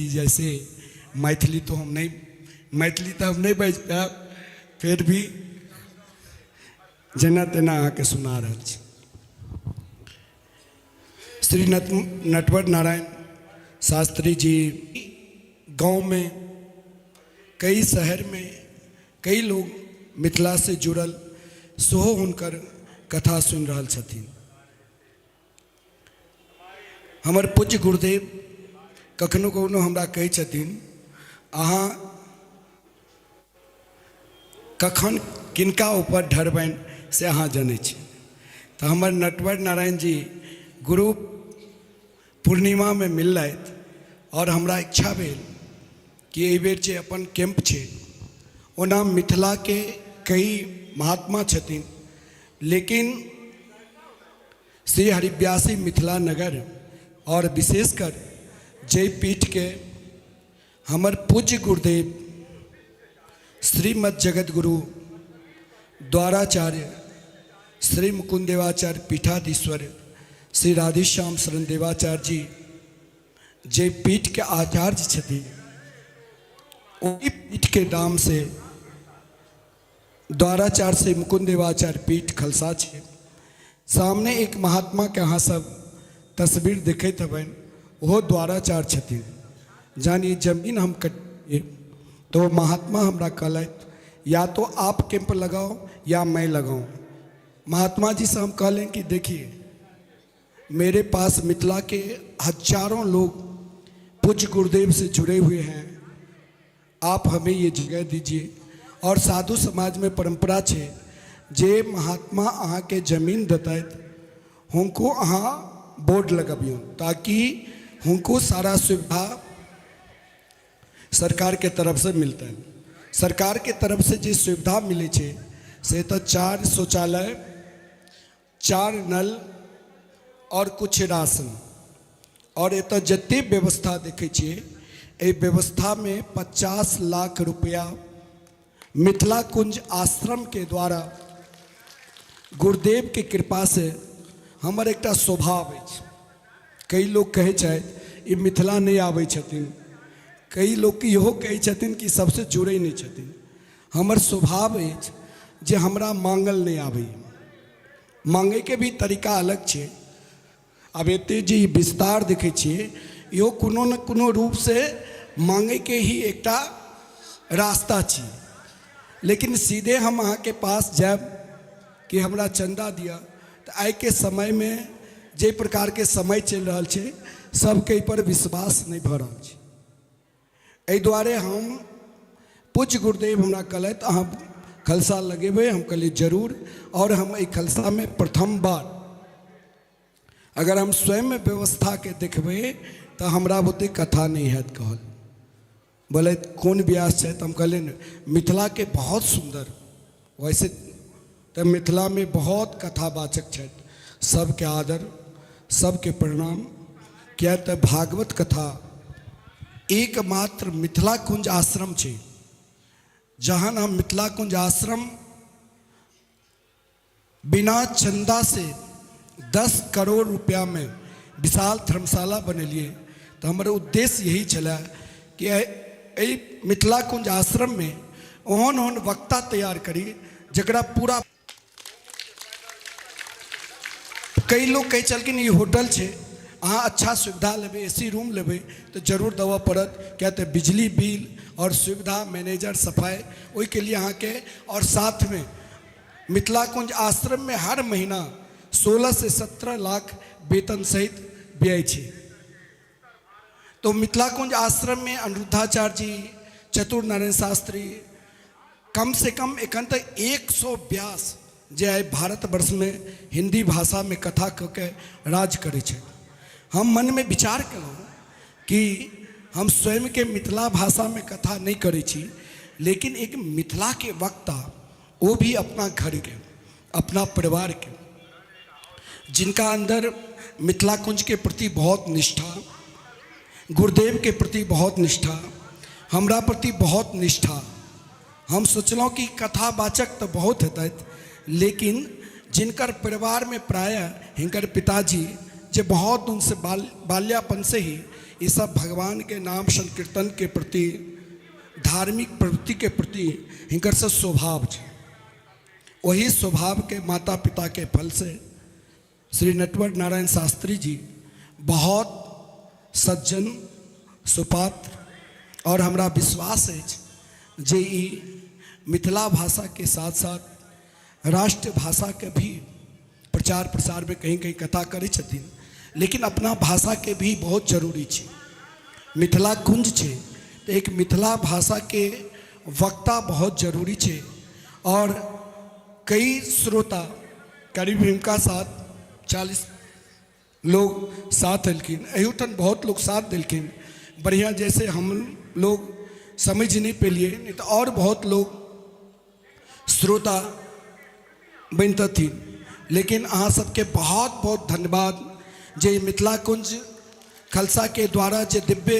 जैसे मैथिली तो हम नहीं, मैथिली तऽ हम नहि बाजि पायब, फिर भी जेना तेना अहाँके सुना रहल छी। श्री नटवर नारायण शास्त्री जी गांव में, कई शहर में कई लोग मिथिला से जुड़ल सेहो हुनकर कथा सुनि रहल छथिन। हमर पूज्य गुरुदेव कखनो कखनो हमरा कहै छथिन, अहाँ कखन किनका ऊपर ढरबनि से अहाँ जनै छी। तऽ हमर नटवर नारायण जी गुरु पूर्णिमामे मिललथि आओर हमरा इच्छा भेल कि एहिबेर जे अपन कैम्प छै, ओना मिथिलाके कई महात्मा छथिन, लेकिन श्री हरिव्यासी मिथिला नगर आओर विशेषकर जाहि पीठके हमर पूज्य गुरुदेव श्रीमद जगत गुरु द्वाराचार्य श्री मुकुंद देवाचार्य पीठाधीश्वर श्री राधेश्याम शरण देवाचार्य जी जे पीठके आचार्य छथिन, ओहि पीठके नाम से द्वाराचार्य श्री मुकुंद देवाचार्य पीठ खलसा छै। सामने एक महात्मा के अहाँ सब तस्वीर देखैत हेबनि, ओहो द्वाराचार्य छथिन। जहन ई जमीन हम कटियै तो महात्मा हमरा कहलथि, या तो आप कैंप लगाओ या मैं लगाऊं। महात्मा जी से हम कहलें कि देखिए, मेरे पास मिथिला के हजारों लोग पूज्य गुरुदेव से जुड़े हुए हैं, आप हमें ये जगह दीजिए। और साधु समाज में परंपरा छे, जे महात्मा अहाँ के जमीन देतथि हुनको अहाँ बोर्ड लगबियौ ताकि हुनको सारा सुविधा सरकार के तरफ से मिलतनि। सरकार के तरफ से जे सुविधा मिलै छै से तऽ 4 शौचालय, 4 नल और कुछ राशन। और एतऽ जते व्यवस्था देखै छियै, एहि व्यवस्थामे 50 लाख रुपया मिथिला कुंज आश्रम के द्वारा गुरुदेव के कृपा से। हमर एकटा स्वभाव अछि, कई लोग कहै छथि ई मिथिला नहि आबै छथिन, कई लोग इहो कहै छथिन कि सबसे जुड़ै नहि छथिन। हमर स्वभाव अछि जे हमरा मांगल नहि आबैए, मांगैके भी तरीका अलग छै। आब एते जे ई विस्तार देखै छियै, इहो कोनो ने कोनो रूपसँ मांगैके ही एकटा रास्ता छी। लेकिन सीधे हम अहाँके पास जायब कि हमरा चन्दा दिअ, तऽ आइके समयमे जाहि प्रकारके समय चलि रहल छै, सबके एहिपर विश्वास नहि भऽ रहल छै। एहि दुआरे हम पूज्य गुरुदेव हमरा कहलथि, अहाँ खलसा लगेबै? हम कहलियै जरूर। आओर हम एहि खलसामे प्रथम बार अगर हम स्वयं व्यवस्थाके देखबै तऽ हमरा बुते कथा नहि हैत कहल। बोले कोन व्यास छथि? हम कहलियै मिथिलाके बहुत सुन्दर, वैसे तऽ मिथिलामे बहुत कथावाचक छथि, सबके आदर, सबके प्रणाम, किया तऽ भागवत कथा एकमात्र मिथिला कुंज आश्रम छै। जहन हम मिथिला कुंज आश्रम बिना चंदा से 10 करोड़ रुपया में विशाल धर्मशाला बनेलिए, तऽ हमर उद्देश्य यही छलै कि एहि मिथिला कुंज आश्रम में ओहन ओहन वक्ता तैयार करी जकरा पूरा कई लोग कहै छलखिन ई होटल छै, अहाँ अच्छा सुविधा लेबै, ए सी रूम लेबै तऽ जरूर देबऽ पड़त, किया तऽ बिजली बिल आओर सुविधा, मैनेजर, सफाइ, ओहिके लिए अहाँके। आओर साथमे मिथिला कुंज आश्रममे हर महीना 16 से 17 लाख वेतन सहित व्यय छै। तो मिथिला कुंज आश्रम में अनिरुद्धाचार्य जी, चतुर नारायण शास्त्री, कम से कम एखन तक 100 व्यास जे आइ भारतवर्ष में हिंदी भाषा में कथा कऽ के राज करै छै। हम मनमे विचार केलहुँ कि हम स्वयंके मिथिला भाषामे कथा नहि करै छी, लेकिन एक मिथिलाके वक्ता, वो भी अपना घरके, अपना परिवारके, जिनका अंदर मिथिला कुंज के प्रति बहुत निष्ठा, गुरुदेव के प्रति बहुत निष्ठा, हमरा प्रति बहुत निष्ठा, हम सोचलहुँ कि कथावाचक तऽ बहुत हेतथि, लेकिन जिनकर परिवारमे प्रायः हिनकर पिताजी जे बहुत दिनसँ बाल्यापन से ही ई सब भगवानके नाम संकीर्तनके प्रति, धार्मिक प्रवृत्तिके प्रति हिनकर सब स्वभाव छै। ओही स्वभावके माता पिताके फलसँ श्री नटवर नारायण शास्त्री जी बहुत सज्जन, सुपात्र आओर हमरा विश्वास अछि जे ई मिथिला भाषाके साथ साथ राष्ट्र भाषाके भी प्रचार प्रसारमे कहीं कहीं कथा करै छथिन, लेकिन अपना भाषाके भी बहुत जरूरी छै। मिथिला कुंज छै तऽ एक मिथिला भाषाके वक्ता बहुत जरूरी छै। आओर कई श्रोता करीब हिनका साथ 40 लोग साथ एलखिन, एहूठाम बहुत लोग साथ देलखिन। बढ़िआँ, जैसे हम लोग समझ नहि पेलिए, नहीं तऽ आओर बहुत लोग श्रोता बनितथिन। लेकिन अहाँ सबके बहुत बहुत धन्यवाद जे मिथिला कुंज खलसाके द्वारा जे दिव्य